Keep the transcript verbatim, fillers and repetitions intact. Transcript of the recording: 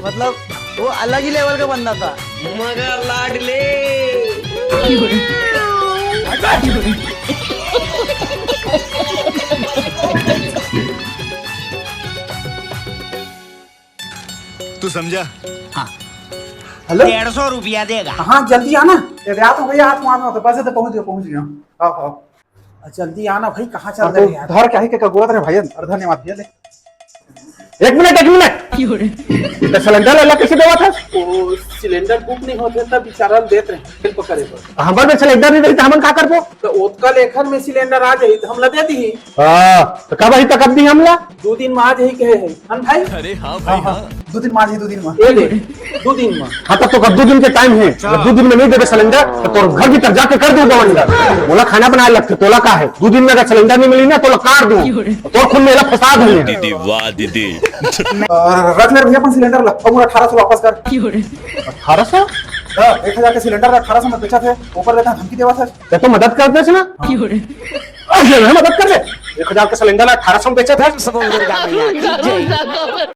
मतलब, वो अलग ही लेवल का बंदा था। मगर लाडले। तू समझा? हाँ। हेलो। डेढ़ सौ रुपया देगा। हाँ, जल्दी आना। ये रात हो गई, हाथ मारना होता। बस, ये तो पहुंच गया, पहुंच गया। आओ, आओ। जल्दी आना भाई, कहाँ चल रहे हैं यार? घर का ही के कगुआ तेरे भाई। अरे, धन्यवाद भैया, ले। एक मिनट, एक मिनट। तो सिलेंडर वाला कैसे देवा था? वो सिलेंडर बुक नहीं होते, तब बेचारा देत रहे, हेल्प करे बर। हमारे में सिलेंडर नहीं रही, तो हमन का करबो? तो ओतका लेखन में सिलेंडर आ जाई, तो हमला दे दी। हाँ, तो कब आई, तो कब दी हमला? दो दिन में आ जाई कहे है, हम भाई। अरे हाँ भाई, हाँ, हाँ। हाँ। दो दिन में आ जाई, दो दिन में। ये ले, दो दिन में। हाँ, तब तो कर, दो दिन के टाइम है। अगर दो दिन में नहीं देबे सिलेंडर, तो तोर घर भीतर जाके कर दूंगा अंदर। मोला खाना बनाए लगते, तोला का है? दो दिन में अगर सिलेंडर नहीं मिली ना, तोला काट दूं। तोर खून में एला फंसा दूंगा। दीदी, वाह दीदी। और रख ले भैया अपन सिलेंडर ला, और अठारह सौ वापस कर। अठारह सौ? हाँ, एक हजार के सिलेंडर अठारह सौ में बेचा थे, ऊपर लेता धमकी देवा था। ते तो मदद कर दे ना। अरे, मदद कर दे। एक हजार के सिलेंडर अठारह सौ में बेचा था। सब दुर्गा मैया की जय।